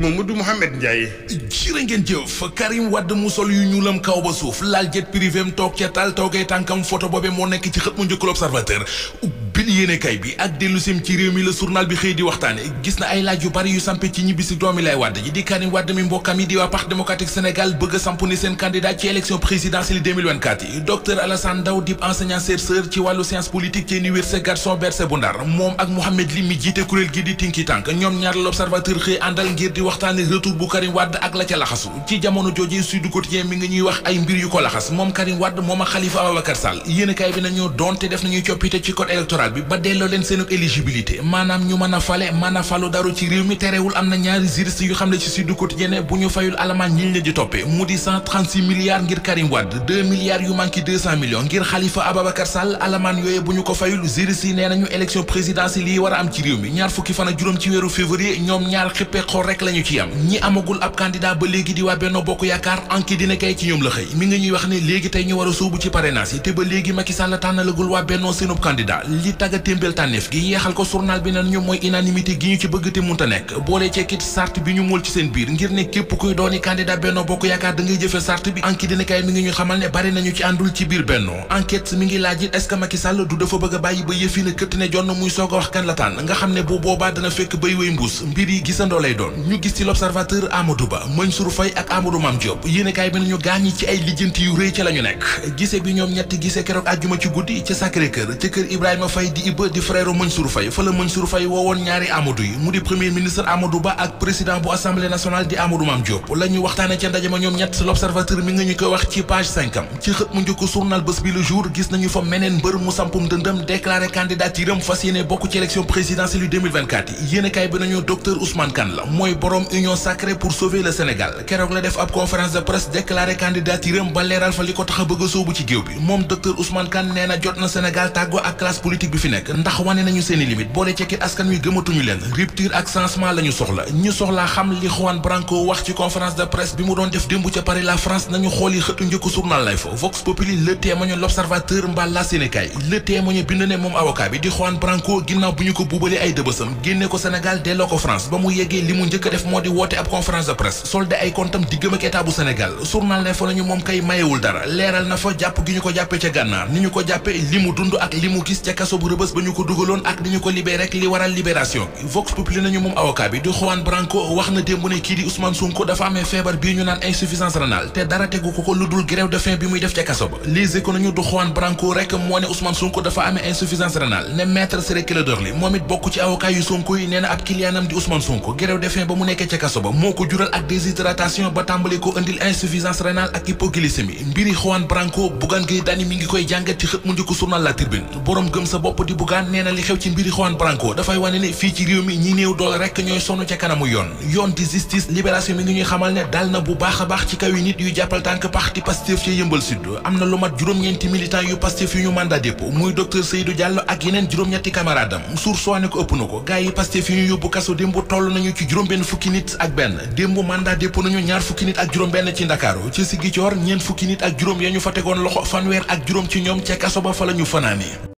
Mamadou Mouhamed Ndiaye. jërë ngeen jëf Karim Wade mu sol yu ñuulam kaw ba suuf laal jet privé am toog ca taal toogee tànkam photo boobee moo nekk ci xët mu njëkk L'Observateur bil yéene kay bi ak dellu sim ci réew mi la journal bi xëy di waxtaane gis na ay laaj yu bari yu sampe ci ñibbisi doomi lay Wade ji di Karim Wade mi mbokkam yi di waa Parti démocratique Sénégal bëgg a samp ni seen candidat ci élection présidentielle 2024 yi docteur Alassane Ndaw dib enseignant chercheur ci wàllu science politique ci université Gaston Berger bu Ndar moom ak Mouhamed li mi jiite kuréel gi di Tinki Tank ñoom ñaar L'Observateur xëy àndal ngir di waxtaane retour bu Karim Wade ak la ca laxasu ci jamono jooje Sud Quotidien mi ngi ñuy wax ay mbir yu ko laxas moom Karim Wade moom ak Khalifa Ababacar Sall yéene kay bi nañu doonte def nañuy coppite ci code électoral bi ba delloo leen seen éligibilité maanaam ñu mën a fale mën a falu daru ci réew mi terewul am na ñaari juriste yu xam ne ci Sud Quotidien ne bu ñu fayul alamaan ñi leen di toppee mu di 136 milliards ngir Karim Wade 2 milliards yu manqué 200 millions ngir Khalifa Ababacar Sall alamaan yooye bu ñu ko fayul juriste yi nee nañu élection présidentielle yi war a am ci réew mi ñaar fukki fan ak juróom ci weeru février ñoom ñaar xippee xool rek lañu ci am ñi amagul ab candidat ba léegi di waa Benno Bokk Yaakaar enquête dina kay ci ñoom la xëy mi ngi ñuy wax ne léegi tey ñu war a sóobu ci parrainage yi te ba léegi Macky Sall tànnalagul waa Benno seenub candidat li tagga témbeel tànneef gi yeexal ko journal bi nan ñu mooy unanimité gi ñu ci bëgg te munta nekk boole ceekit sart bi ñu mool ci seen biir ngir ne képp kuy dooni candidat Benno Bokk Yaakaar da ngay jëfe sart bi enquête dina kay mi ngi ñu xamal ne bari nañu ci àndul ci biir Benno enquête mi ngi laaj it est-ce que Macky Sall du dafa bëgg a bàyyi ba yëfi ne këtt ne jonn muy soog a wax kan la tànn nga xam ne bu boobaa dana fekk bay way mbuus mbir yi gisandoo lay doon ñu gis ci L'Observateur Amadou Ba Mansour Faye ak Amadou Mame Diop yéenekaay bi nañu gaañi ci ay lijjanti yu rëy ca la ñu nekk gise bi ñoom ñetti gise keroog àjjuma ci guddi ca Sacré-Cœur ca kër Ibrahima Faye di Ibba di frère Mansour Faye fa la Mansour Faye woowoon ñaari Amadou yi mu di premier ministre Amadou Ba ak président bu assemblée nationale di Amadou Mame Diop la ñu waxtaane ca ndaje ma ñoom ñett L'Observateur mi nga ñu koy wax ci page 5 am ci xët mu njëkk journal Bës Bi Le Jour gis nañu fa meneen mbër mu sampum dëndëm déclaré candidature am fas yéene bokk ci élection présidentielle yu 2024 yi yéenekaay bi nañu docteur Ousmane Kane la mooy borom union sacrée pour sauver le Sénégal keroog la def ab conférence de presse déclaré candidature am ba leeral fa li ko tax a bëgg a sóobu ci géew bi moom docteur Ousmane Kane nee na jot na Sénégal tàggoo ak classe politique bi fi nekk ndax wane nañu seeni limite boole cekkit askan wi gëmatuñu leen rupture ak changement la ñu soxla ñu soxlaa xam li Juan Branco wax ci conférence de presse bi mu doon def démb ca Paris la France nañu xooli xëtu njëkk journal lay fa Vox Populi Le Témoin L'Observateur mbaa la Sénégal Le Témoin bind ne moom avocat bi di Juan Branco ginnaaw bu ñu ko buubalee ay dëbësam génne ko Sénégal delloo ko France ba mu yeggee li mu njëkk a def moo di woote ab conférence de presse solde ay comptam diggam ak état bu Sénégal journal ne fa nañu moom kay mayewul dara leeral na fa jàpp gi ñu ko jàppee ca gànnaar ni ñu ko jàppee li mu dund ak li mu gis ca kaso bu Rëbës ba ñu ko dugaloon ak ni ñu ko libéré rek li waral libération Vox Populi nañu moom avocat bi di Juan Branco wax na démb ne kii di Ousmane Sonko dafa amee feebar bii ñu naan insuffisance rénale te dara tegu ko lu dul grève de faim bi muy def ca kaso ba Les Échos nañu du Juan Branco rek moo ne Ousmane Sonko dafa amee insuffisance rénale ne maître Ciré Clédor Ly moom it bokk ci avocat yu Sonko yi nee na ab kiliyaanam di Ousmane Sonko grève de faim ba mu nekkee ca kaso ba moo ko jural ak déshydratation ba tàmbali ko indil insuffisance rénale ak hypoglycémie mbiri Juan Branco Bougane Gueye Dany mi ngi koy jàngat ci xët mu njëkk journal La Tribune borom gëm sa bopp di Bougane nee na li xew ci mbiri Juan Branco dafay wane ne fii ci réew mi ñi néew doole rek ñooy sonn ca kanamu yoon di justice libération mi ngi ñuy xamal ne dal na bu baax a baax ci kaw yi nit yu jàppal tànk parti Pastef ci Yeumbeul Sud am na lu mat juróom-ñeenti militant yu Pastef yu ñu mandat dépôt muy docteur Seydou Diallo ak yeneen juróom-ñetti camarade am source ne ko ëpp na ko gars yi Pastef yu ñu yóbbu kaso démb toll nañu ci juróom-benn fukki nit ak benn démb mandat dépôt nañu ñaar fukki nit ak juróom-benn ci Ndakaaru ci Ziguinchor ñeent fukki nit ak juróom ya ñu fa tegoon loxo fanweer ak juróom ci ñoom ca kaso ba fa la ñu fanaani